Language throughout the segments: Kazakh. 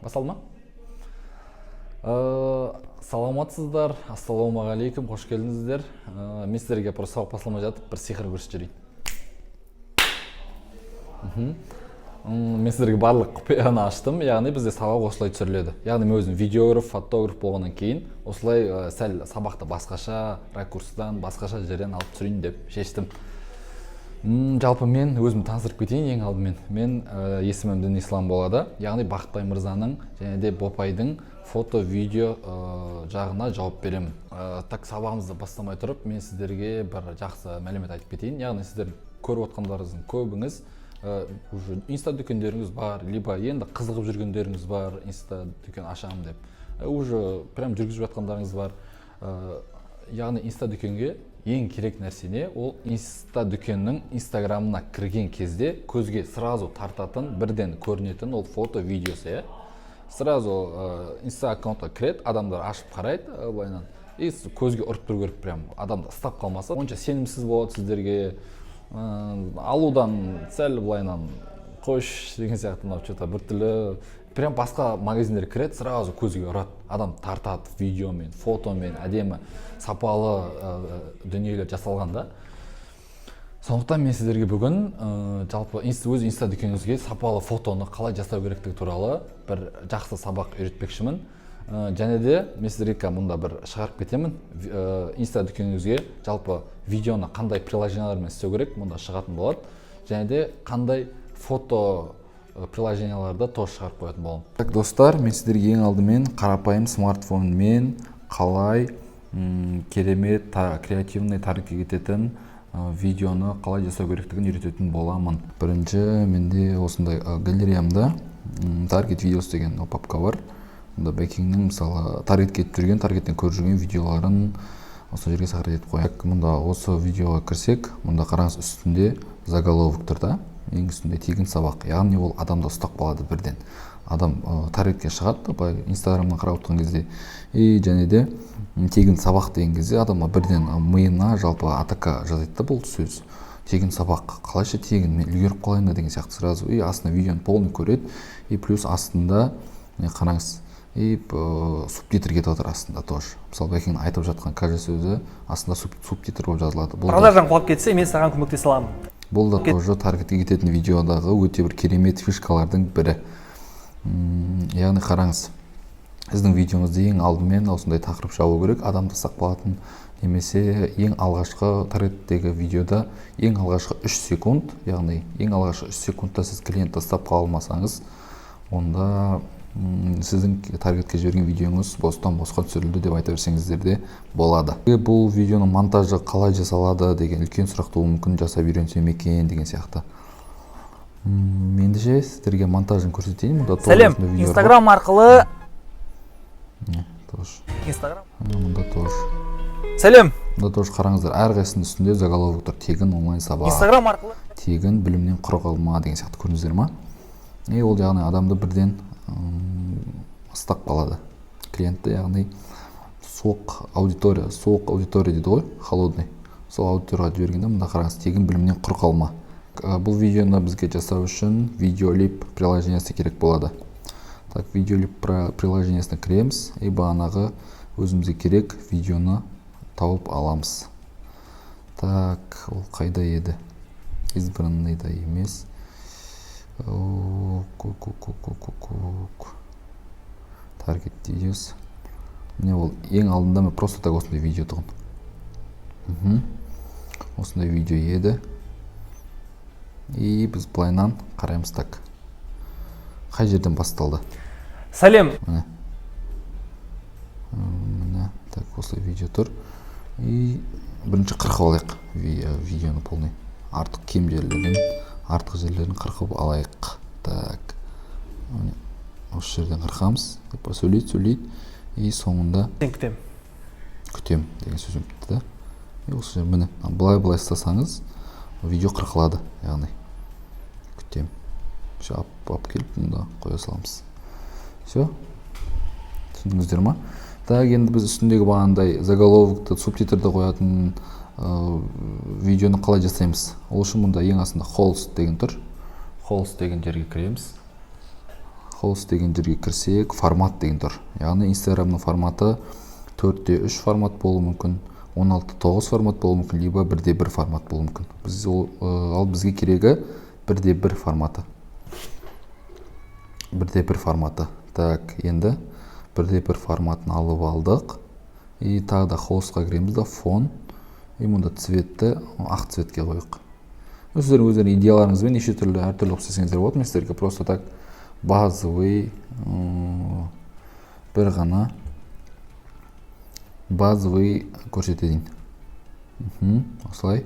Басталды ма? Саламатсыздар, ассалаумағалейкум, қош келдіңіздер. Мен сіздерге просто сабақ басталмай жатып бір сиқыр көрсетіп жіберейін. Мен сіздерге барлық құпияны аштым, яғни бізде сабақ осылай түсіріледі. Яғни мен өзім видеограф, фотограф болғаннан кейін осылай сәл сабақты басқаша ракурстан, басқаша жерден алып түсірейін деп шештім. Жалпы мен өзім таныстырып кетейін ең алдымен. Мен есімім Дінислам болады. Яғни Бақытбай мырзаның және де Бопайдың фото, видео жағына жауап беремін. Так, сабағымызды бастамай тұрып, мен сіздерге бір жақсы мәлімет айтып кетейін. Яғни сіздер көріп отқандарыңыздың көбіңіз уже инста дүкендеріңіз бар, либо енді қызығып жүргендеріңіз бар, инста дүкен ашамын деп. Уже прям жүргізіп жатқандарыңыз бар. Яғни инста дүкенге ең керек нәрсе не? Ол инста дүкеннің инстаграмына кірген кезде көзге сразу тартатын, бірден көрінетін ол фото, видеосы, иә. Сразу инста аккаунтқа кіреді, адамдар ашып қарайды былайынан и көзге ұрып тұру керек прям. Адамды ұстап қалмаса, онша сенімсіз болады сіздерге. Алудан сәл былайынан қойшы деген сияқты, мынау че-то біртүрлі. Прям басқа магазиндерге кіреді, сразу көзге ұрады, адам тартады видеомен, фотомен, әдемі, сапалы дүниелер жасалған да. Сондықтан мен сіздерге бүгін жалпы өз инста дүкеніңізге сапалы фотоны қалай жасау керектігі туралы бір жақсы сабақ үйретпекшімін. Және де мен сіздерге қазір мұнда бір шығарып кетемін. Инста дүкеніңізге жалпы видеоны қандай приложениялармен істеу керек, мұнда шығатын болады. Және де қандай фото приложенияларды тоже шығарып қоятын боламын. Так, достар, мен сіздерге ең алдымен қарапайым смартфонмен қалай керемет креативный таргетке кететін видеоны қалай жасау керектігін үйрететін боламын. Бірінші менде осындай галереямда таргет видеосы деген папка бар. Мұнда Бәкеңнің, мысалы, таргетке кетіп жүрген, таргеттен көріп жүрген видеоларын осы жерге сохранить етіп қояйық. Мұнда осы видеоға кірсек, мұнда қараңыз, үстінде заголовок тұр да, ең үстінде «Тегін сабақ». Яғни ол адамды ұстап қалады бірден. Адам таргетке шығады былай инстаграмнан қарап отырған кезде и және де «Тегін сабақ» деген кезде адамға бірден миына жалпы атака жасайды да бұл сөз: «Тегін сабақ, қалайша тегін, мен үлгеріп қалайын ба?» деген сияқты сразу. И астына видеоны полный көреді. И плюс астында, міне, қараңыз, и субтитр кетіп жатыр астында тоже. Мысалы, Бәкеңнің айтып жатқан каждый сөзі астында субтитр болып жазылады. Бұл да Продажаң құлап кетсе, мен саған көмектесе аламын. Бұл да тоже таргетке кететін видеодағы өте бір керемет фишкалардың бірі. Яғни қараңыз, сіздің видеоңызды ең алдымен осындай тақырып жабу керек, адамды ұстап қалатын, немесе ең алғашқы таргеттегі видеода ең алғашқы 3 секунд. Яғни ең алғашқы 3 секундта сіз клиентті ұстап қала алмасаңыз, онда сіздің таргетке жіберген видеоңыз бостан босқа түсірілді деп айта берсеңіздер де болады. Бұл видеоның монтажы қалай жасалады деген үлкен сұрақ тууы мүмкін, жасап үйренсем екен деген сияқты. Ендеше сіздерге монтажын көрсетейін. Мұнда тоже Сәлем. осындай видеолар бар. Инстаграм арқылы Міне, тоже. Инстаграм. Міне, мұнда тоже. Сәлем. Мұнда тоже, қараңыздар, әрқайсысының үстінде заголовок тұр: «Тегін онлайн сабақ», Инстаграм арқылы «Тегін білімнен құр қалма» деген сияқты. Көрдіңіздер ма? И ол яғни адамды бірден ұстап қалады клиентті. Яғни суық аудитория, суық аудитория дейді ғой, холодный, сол аудиторияға жібергенде, мында қараңыз: «Тегін білімнен құр қалма». Бұл видеоны бізге жасау үшін Videoleap приложениесі керек болады. Так, Videoleap приложениесіне кіреміз и бағанағы өзімізге керек видеоны тауып аламыз. Так, ол қайда еді? Избранныйда емес. О, ку ку ку ку ку ку таргет видеос, міне, ол ең алдында мен просто так осындай видео тұғын. Осындай видео еді. И біз былайынан қараймыз. Так, қай жерден басталды? Сәлем. Міне, міне, так, осылай видео тұр. И бірінші қырқып алайық видеоны полный, артық кем жерлерін, артық жерлерін қырқып алайық. Так, міне, осы жерден қырқамыз. Типа сөйлейді, сөйлейді и соңында Сен күтемін. «Күтем» деген сөз бітті да. И осы жер, міне, былай былай ұстасаңыз, видео қырқылады. Яғни «күтем», все, алып келіп мұнда қоя саламыз. Все, түсіндіңіздер ма? Так, енді біз үстіндегі бағанағыдай заголовокты, субтитрді қоятын видеоны қалай жасаймыз? Ол үшін мұнда ең астында «Холст» деген тұр. «Холст» деген жерге кіреміз. Холст деген жерге кірсек, формат деген тұр. Яғни Инстаграмның форматы 4:3 формат болуы мүмкін, 16:9 формат болуы мүмкін, либо 1:1 формат болуы мүмкін. Біз ол, ал бізге керегі 1:1 форматы. 1:1 форматы. Так, енді 1:1 форматын алып алдық. И тағы да холстқа кіреміз да, фон. И мұнда цветті ақ цветке қойық. Сіздер өздеріңіздің идеяларыңызбен неше түрлі, әртүрлі қылып істесеңіздер болады. Мен сіздерге просто так базовый, бір ғана базовый көрсетейін. Осылай.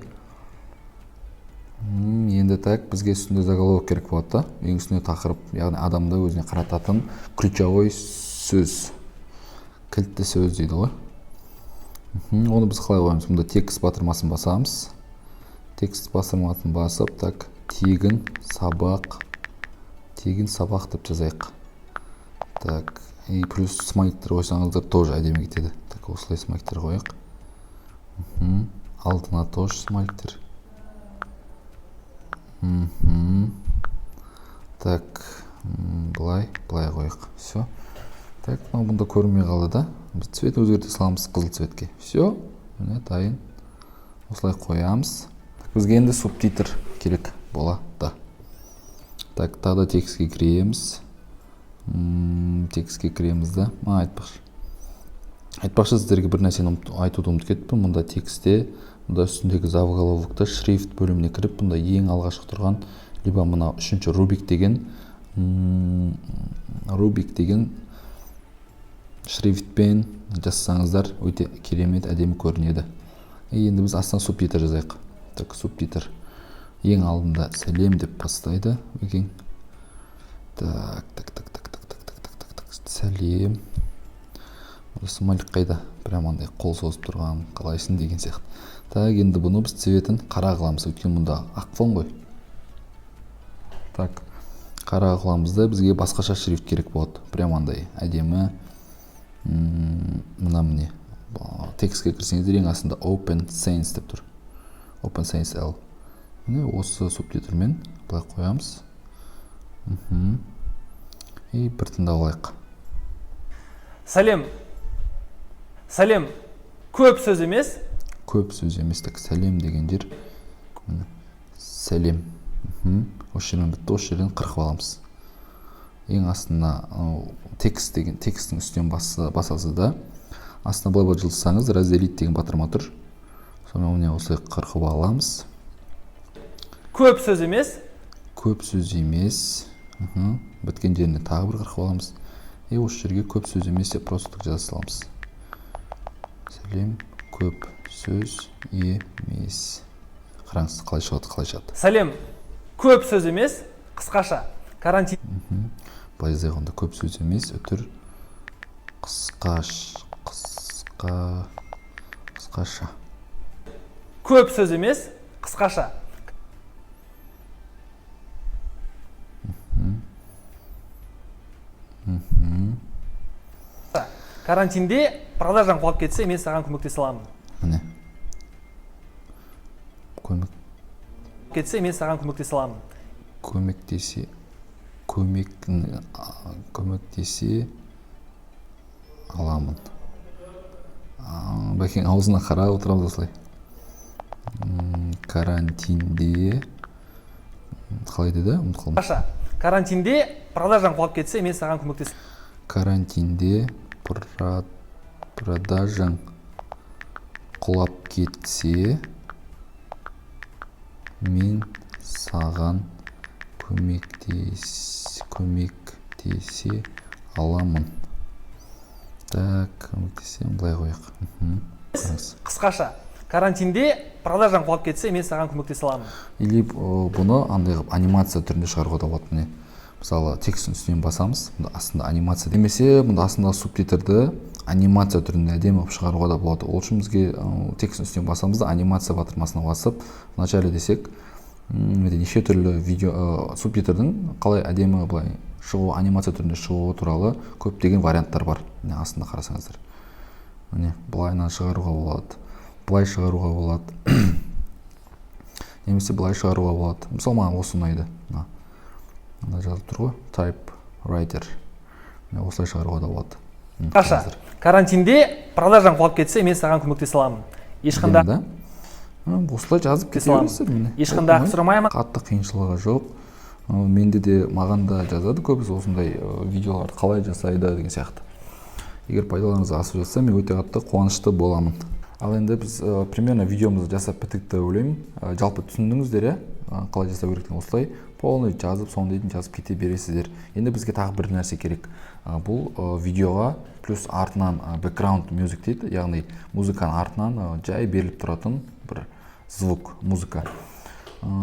Енді так, бізге үстінде заголовок керек болады да. Ең үстіне тақырып, яғни адамды өзіне қарататын ключевой сөз, кілтті сөз дейді ғой. Оны біз қалай қоямыз? Мұнда текст батырмасын басамыз. Текст батырмасын басып, так, тегін сабақ, тегін сабақ деп жазайық. Так, и плюс смайликтер қойсаңыздар, тоже әдемі кетеді. Так, осылай смайликтер қояйық. Алдына тоже смайликтер. Так, былай, былай қояйық. Все. Так, мынау бұнда көрінбей қалды да. Біз цвет өзгерте саламыз қызыл цветке. Все, міне дайын. Осылай қоямыз. Так, бізге енді субтитр керек болады. Так, тағы да текстке кіреміз. Текстке кіреміз да. Айтпақшы. Айтпақшы, сіздерге бір нәрсені айтуды ұмытып кетіппін. Мұнда текстте, мұнда үстіндегі заголовокта шрифт бөліміне кіріп, бұнда ең алғашқы тұрған, либо мына үшінші Рубик деген, Рубик деген шрифтпен жазсаңыздар, өте керемет әдемі көрінеді. И енді біз астына субтитр жазайық. Так, субтитр. Ең алдында сәлем деп бастайды екен. Так, так, так, так, так, так, так, так, так, так, сәлем. Смайлик қайда? Прям андай қол созып тұрған, қалайсың деген сияқты. Так, енді бұны біз цветін қара қыламыз, өйткені мұнда ақ фон ғой. Так, қара қыламыз да, бізге басқаша шрифт керек болады. Прям андай әдемі. Мына міне. Текстке кірсеңіздер, ең астында Open Sans деп тұр. Open Sans L. Міне осы субтитрмен былай қоямыз. И бір тыңдап алайық. Сәлем. Сәлем. Көп сөз емес. Көп сөз емес. Так, сәлем деген жер. Міне. Сәлем. Осы жерден бітті, осы жерден қырқып аламыз. Ең астына, анау, текст деген, тексттің үстінен басасыз да, астына былай былай жылжытсаңыз, разделить деген батырма тұр. Сонымен міне осылай қырқып аламыз. Көп сөз емес. Көп сөз емес. Біткен жеріне тағы бір қырқып аламыз. И осы жерге көп сөз емес деп просто так жаза саламыз. Сәлем, көп сөз емес. Қараңыз, қалай шығады, қалай шығады. Сәлем. Көп сөз емес, қысқаша. Карантин. Былай жазайық онда, көп сөз емес, үтір, қысқаш, қысқа, қысқаша. Көп сөз емес, қысқаша. Карантинде продажаң құлап кетсе, мен саған көмектесе аламын. Міне. Көмек. Кетсе, мен саған көмектесе аламын. Көмектесе, көмек, көмектесе аламын. Бәкең аузына қарап отырамыз осылай. Карантинде қалай деді, ұмытып қалдым. Қысқаша. Карантинде продажаң құлап кетсе, мен саған көмектесе. Карантинде продажаң құлап кетсе, мен саған көмектесе аламын. Так, көмектесем, былай қояйық. Қараңыз. Қысқаша. Карантинде продажаң құлап кетсе, мен саған көмектесе аламын. Или, бұны андай қылып анимация түрінде шығаруға да болады. Міне, мысалы, тексттің үстінен басамыз, мұнда астында анимация немесе мұнда астындағы субтитрді анимация түрінде әдемі қылып шығаруға да болады. Ол үшін бізге, тексттің үстінен басамыз да, анимация батырмасына басып, в начале десек, міне неше түрлі видео, субтитрдің қалай әдемі былай шығу, анимация түрінде шығуы туралы көптеген варианттар бар. Міне, астында қарасаңыздар, міне былайынан шығаруға болады, былай шығаруға болады, немесе былай шығаруға болады. Мысалы, маған осы ұнайды. Мына жазылып тұр ғой, type. Writer. Міне, осылай шығаруға да болады. Қаша Қазір. Карантинде продажаң құлап кетсе, мен саған көмектесе аламын. Ешқандай Әдемі, да? Осылай жазып кете саламын. бересіздер, міне. Ешқандай ақы Оңай. сұрамаймын. Қатты қиыншылығы жоқ. Менде де, маған да жазады көбісі, осындай видеоларды қалай жасайды деген сияқты. Егер пайдаларыңыз асып жатса, мен өте қатты қуанышты боламын. Ал енді біз примерно видеомызды жасап біттік деп ойлаймын. Жалпы түсіндіңіздер, иә? Қалай жасау керектігін осылай полный жазып, соңына дейін жазып кете бересіздер. Енді бізге тағы бір нәрсе керек. Бұл видеоға плюс артынан background music дейді, яғни музыканың артынан жай беріліп тұратын бір звук, музыка.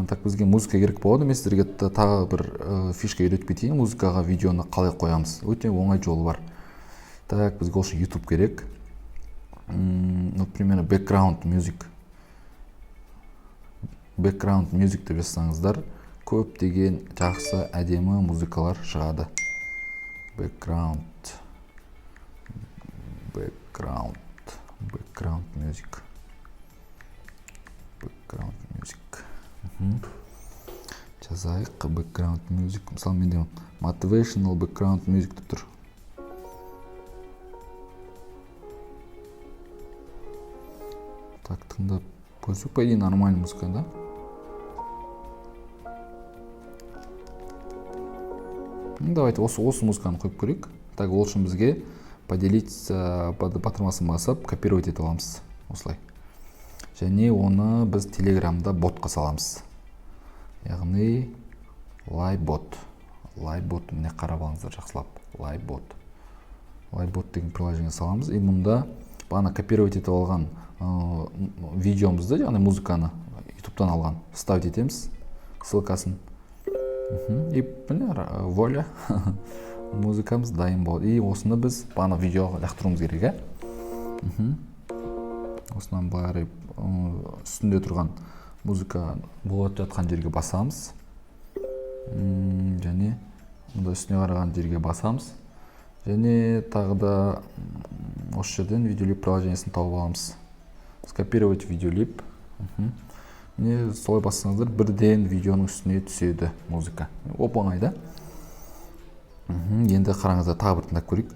Так, бізге музыка керек болады. Мен сіздерге тағы бір фишка үйретіп кетейін. Музыкаға видеоны қалай қоямыз? Өте оңай жолы бар. Так, бізге ол үшін YouTube керек. Ну, примерно background music. Background music деп жазсаңыздар, көптеген жақсы, әдемі музыкалар шығады. Background, background, background music. Background music. Жазайық background music. Мысалы, менде motivational background music деп тұр. Так, тыңдап көрсек, по идее, нормальный музыка, да? Ну, давайте осы музыканы қойып көрейік. Так, ол үшін бізге поделиться батырмасын басып, копировать етіп аламыз. Осылай. Және оны біз Телеграмда ботқа саламыз. Яғни Лайбот. Лайбот, міне, қарап алыңыздар жақсылап. Лайбот. Лайбот деген приложение саламыз. И мұнда бағана копировать етіп алған видеомызды, яғни музыканы ютубтан алған, вставить етеміз ссылкасын. И міне, вуаля, музыкамыз дайын болды. И осыны біз бағана видеоға лақтыруымыз керек, иә? Осынан былай қарай, үстінде тұрған музыка болып жатқан жерге басамыз. Және мұнда үстіне қараған жерге басамыз. Және тағы да, осы жерден Videoleap приложениесін тауып аламыз. Скопировать Videoleap. Міне, солай бассаңыздар, бірден видеоның үстіне түседі музыка. Оп оңай да? Енді қараңыздар, тағы бір тыңдап көрейік.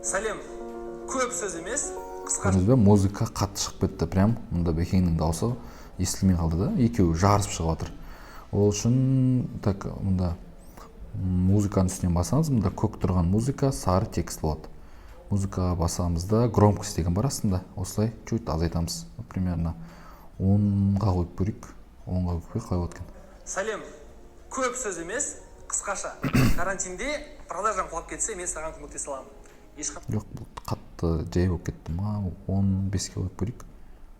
Сәлем. Көп сөз емес, қысқа. Көрдіңіз бе, музыка қатты шығып кетті. Прям мұнда Бекеңнің дауысы естілмей қалды да, екеуі жарысып шығып жатыр. Ол үшін, так, мұнда музыканың үстінен басамыз, мұнда көк тұрған музыка, сары текст болады. Музыкаға басамыз да, громкость деген бар астында, осылай чуть азайтамыз. Примерно 10-ға қойып көрейік. 10-ға қойып көрейік, қалай болады екен? Сәлем. Көп сөз емес, қысқаша. Карантинде продажаң құлап кетсе, мен саған көмектесе аламын. Ешқандай Жоқ, бұл қатты жай болып кетті ма? 15-ке қойып көрейік.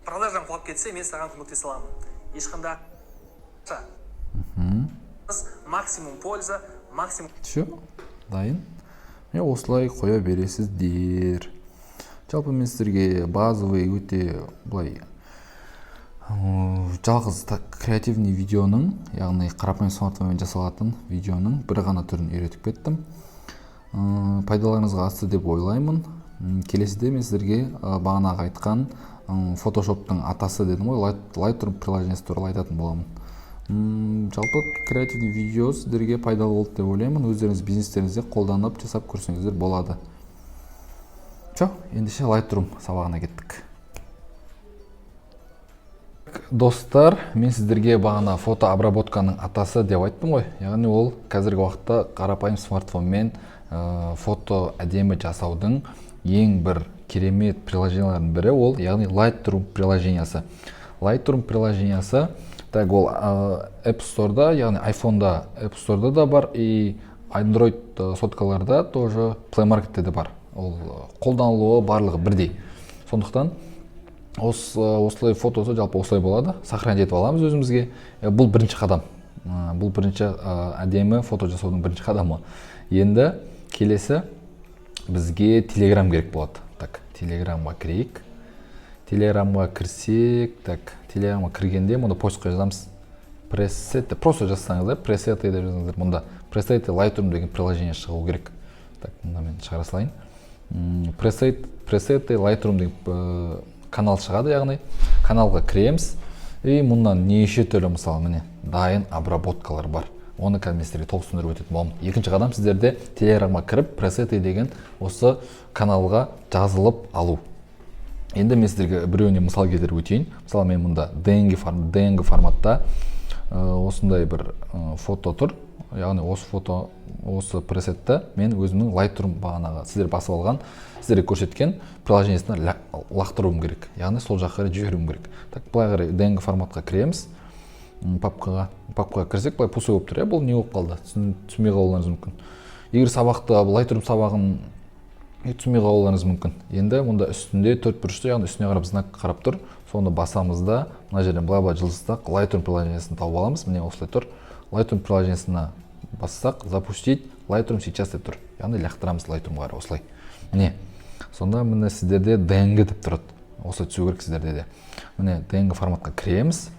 Продажаң құлап кетсе, мен саған көмектесе аламын. Ешқандай максимум польза, максимум. Все, дайын. Міне, осылай қоя бересіздер. Жалпы мен сіздерге базовый, өте былай жалғыз креативный видеоның, яғни қарапайым смартфонмен жасалатын видеоның бір ғана түрін үйретіп кеттім. Пайдаларыңызға асты деп ойлаймын. Келесіде мен сіздерге бағанағы айтқан фотошоптың атасы дедім ғой, Lightroom приложениесі туралы айтатын боламын. Жалпы креативный видео сіздерге пайдалы болды деп ойлаймын. Өздеріңіз бизнестеріңізде қолданып жасап көрсеңіздер болады. Все, ендеше Lightroom сабағына кеттік. Достар, мен сіздерге бағана фотообработканың атасы деп айттым ғой. Яғни ол қазіргі уақытта қарапайым смартфонмен фото әдемі жасаудың ең бір керемет приложенияларының бірі ол, яғни Lightroom приложениясы. Lightroom приложениясы, так, ол App Store'да, яғни iPhone'да App Store'да да бар, и Android соткаларда тоже Play Market'те де бар. Ол қолданылуы барлығы бірдей. Сондықтан осылай фотосы жалпы осылай болады. Сохранить етіп аламыз өзімізге. Бұл бірінші қадам. Бұл бірінші, әдемі фото жасаудың бірінші қадамы. Енді келесі бізге Telegram керек болады. Так, Telegramға кірейік. Telegramға кірсек, так, Telegramға кіргенде мұнда поискқа жазамыз. Пресеты, просто жазсаңыздар, пресеты деп жазыңыздар. Мұнда пресеты Lightroom деген приложение шығу керек. Так, мұнда мен шығара салайын. Пресеты Lightroom деген канал шығады, яғни каналға кіреміз. И мұндан неше түрлі, мысалы, міне, дайын обработкалар бар. Оны қазір мен сіздерге толық түсіндіріп өтетін боламын. Екінші қадам: сіздерде Телеграмға кіріп, пресеты деген осы каналға жазылып алу. Енді мен сіздерге біреуіне мысал келтіріп өтейін. Мысалы, мен мұнда DNG форматта осындай бір фото тұр. Яғни осы фото, осы пресетті мен өзімнің Lightroom, бағанағы сіздер басып алған, сіздерге көрсеткен приложениесіне лақтыруым керек, яғни сол жаққа қарай жіберуім керек. Так, былай қарай DNG форматқа кіреміз. Папкаға кірсек, былай пустой болып тұр, иә. Бұл не болып қалды? Түсінбей қалуларыңыз мүмкін. Егер сабақты, Lightroom сабағын түсінбей қалуларыңыз мүмкін. Енді мұнда үстінде төрт бұрышты, яғни үстіне қарап знак қарап тұр, соны басамыз да, мына жерден былай былай жылжытсақ, Lightroom приложениесін тауып аламыз. Міне, осылай тұр. Lightroom приложениесіне бассақ, «Запустить Lightroom сейчас» деп тұр, яғни лақтырамыз Lightroom-ға қарай осылай. Міне, сонда, міне, сіздерде DNG деп тұрады, осылай түсу керек сіздерде де. Міне, DNG форматқа кіреміз.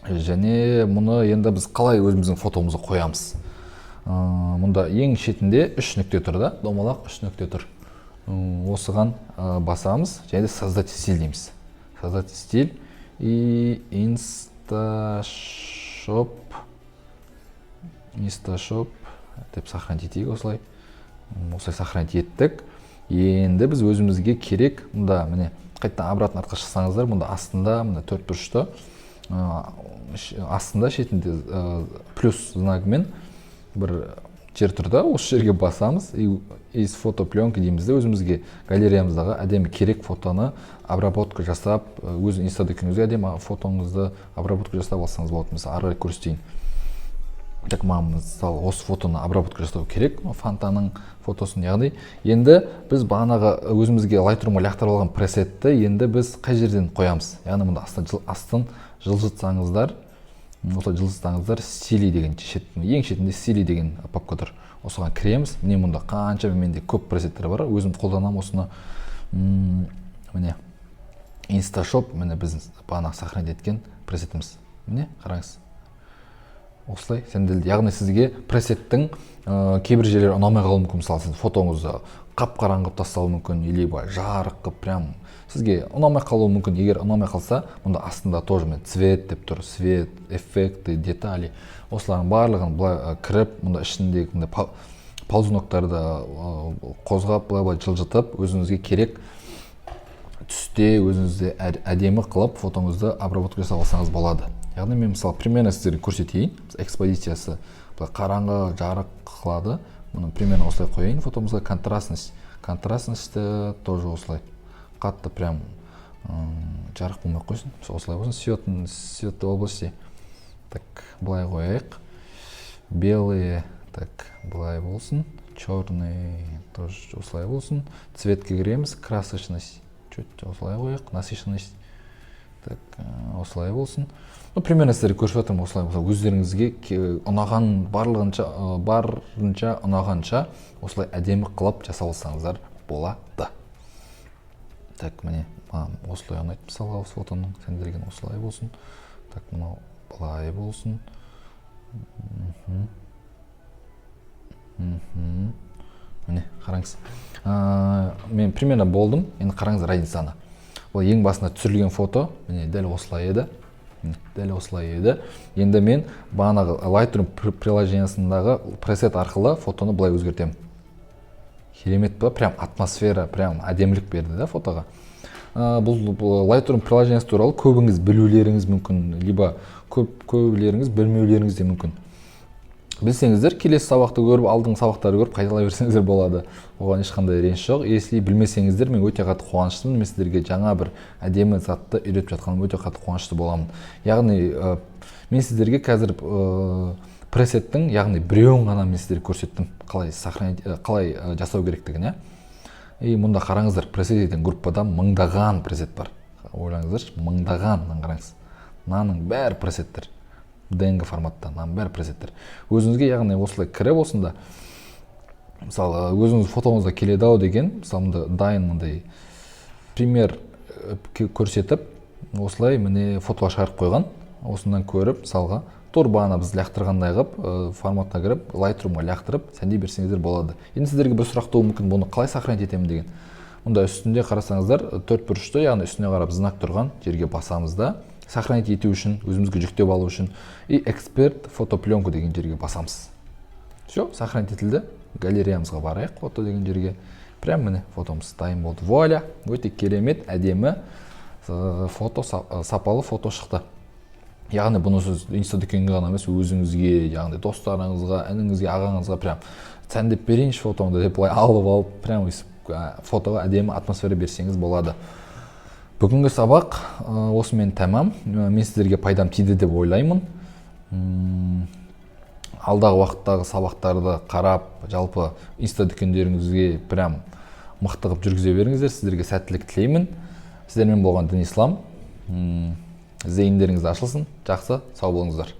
Және мұны енді біз қалай өзіміздің фотомызды қоямыз? Мұнда ең шетінде үш нүкте тұр да, домалақ үш нүкте тұр. Осыған басамыз және де «Создать стиль» дейміз. «Создать стиль» и «Инсташоп», «Инсташоп» деп сохранить етейік осылай. Осылай сохранить еттік. Енді біз өзімізге керек, мұнда, міне, қайтадан обратно артқа шықсаңыздар, мұнда астында, мына төрт бұрышты астында, шетінде плюс знагымен бір жер тұр да, осы жерге басамыз и «Из фотопленки» дейміз де, өзімізге галереямыздағы әдемі керек фотоны обработка жасап, өз инстадүкеніңізге әдемі фотоңызды обработка жасап алсаңыз болады. Мысалы, ары қарай көрсетейін. Так, маған, мысалы, осы фотоны обработка жасау керек, фантаның фотосын. Яғни енді біз бағанағы өзімізге Lightroom-ға лақтырып алған пресетті енді біз қай жерден қоямыз? Яғни мұнда астын жылжытсаңыздар, осылай жылжытсаңыздар, «Стили» деген шеттің ең шетінде «Стили» деген папка тұр, осыған кіреміз. Міне, мұнда қанша менде көп пресеттер бар, өзім қолданамын осыны. Міне, «Инсташоп», міне, біздің бағана сохранить еткен пресетіміз. Міне, қараңыз, осылай сәнделді. Яғни сізге пресеттің кейбір жерлері ұнамай қалуы мүмкін. Мысалы, сіз фотоңызды қап қараңғы қылып тастауы мүмкін, либо жарық қылып, прям сізге ұнамай қалуы мүмкін. Егер ұнамай қалса, мұнда астында тоже, міне, «Цвет» деп тұр, «Свет», «Эффекты», «Детали», осылардың барлығын былай кіріп, мұнда ішіндегі мындай ползуноктарды қозғап, былай былай жылжытып, өзіңізге керек түсте өзіңізде әдемі қылып фотоңызды обработка жасап алсаңыз болады. Яғни мен, мысалы, примерно сіздерге көрсетейін. Экспозициясы былай қараңғы, жарық қылады. Мұны примерно осылай қояйын фотомызға. Контрастностьті тоже осылай қатты прям жарық болмай ақ қойсын, осылай болсын. Свет области, так, былай қояйық. Белые, так, былай болсын, черный тоже осылай болсын. Цветке кіреміз, красочность чуть осылай қояйық, насыщенность, так, осылай болсын. Ну, примерно сіздерге көрсетіп жатырмын. Осылай болса, өздеріңізге ұнаған, барлығынша, барынша ұнағанша осылай әдемі қылып жасап алсаңыздар болады. Так, міне, маған осылай ұнайды. Мысалға, осы фотоның сәнделген осылай болсын. Так, мынау былай болсын. Міне, қараңыз, мен примерно болдым. Енді қараңыз разницаны. Бұл ең басында түсірілген фото, міне, дәл осылай еді. Міне, дәл осылай еді. Енді мен бағанағы Lightroom приложениесындағы пресет арқылы фотоны былай өзгертемін. Керемет па? Прям атмосфера, прям әдемілік берді да фотоға. Бұл Lightroom приложениесі туралы көбіңіз білулеріңіз мүмкін, либо көбілеріңіз білмеулеріңіз де мүмкін. Білсеңіздер, келесі сабақты көріп, алдыңғы сабақтарды көріп, қайталай берсеңіздер болады, оған ешқандай реніш жоқ. Если білмесеңіздер, мен өте қатты қуаныштымын. Мен сіздерге жаңа бір әдемі затты үйретіп жатқаныма өте қатты қуанышты боламын. Яғни мен сіздерге қазір пресеттің, яғни біреуін ғана мен сіздерге көрсеттім, қалай сохранить, қалай жасау керектігін, иә. И мұнда қараңыздар, пресет деген группада мыңдаған пресет бар. Ойлаңыздаршы, мыңдаған. Мынаны қараңыз, мынаның бәрі пресеттер, DNG форматта, мынаның бәрі пресеттер. Өзіңізге, яғни осылай кіріп, осында, мысалы, өзіңіз фотоңызға келеді ау деген, мысалы, мында дайын мындай пример көрсетіп, осылай, міне, фотолар шығарып қойған. Осынан көріп, мысалға, тура бағана біз лақтырғандай қылып, форматқа кіріп, Lightroom-ға лақтырып, сәндей берсеңіздер болады. Енді сіздерге бір сұрақ тууы мүмкін: бұны қалай сохранить етемін деген. Мұнда үстінде қарасаңыздар, төрт бұрышты, яғни үстіне қарап знак тұрған жерге басамыз да, Сохранить ету үшін, өзімізге жүктеп алу үшін. И «Эксперт фотопленку» деген жерге басамыз. Все, сохранить етілді. Галереямызға барайық, «Фото» деген жерге. Прям міне, фотомыз дайын болды. Вуаля, өте керемет, әдемі фото, сапалы фото шықты. Яғни бұны сіз инста дүкенге ғана емес, өзіңізге, яғни достарыңызға, ініңізге, ағаңызға прям «сәндеп берейінші фотоңды» деп, былай алып алып, прям өйстіп фотоға әдемі атмосфера берсеңіз болады. Бүгінгі сабақ осымен тәмам. Мен сіздерге пайдам тиді деп ойлаймын. Алдағы уақыттағы сабақтарды қарап, жалпы инста дүкендеріңізге прям мықты қылып жүргізе беріңіздер. Сіздерге сәттілік тілеймін. Сіздермен болған Дін Ислам. Зейіндеріңіз ашылсын. Жақсы, сау болыңыздар.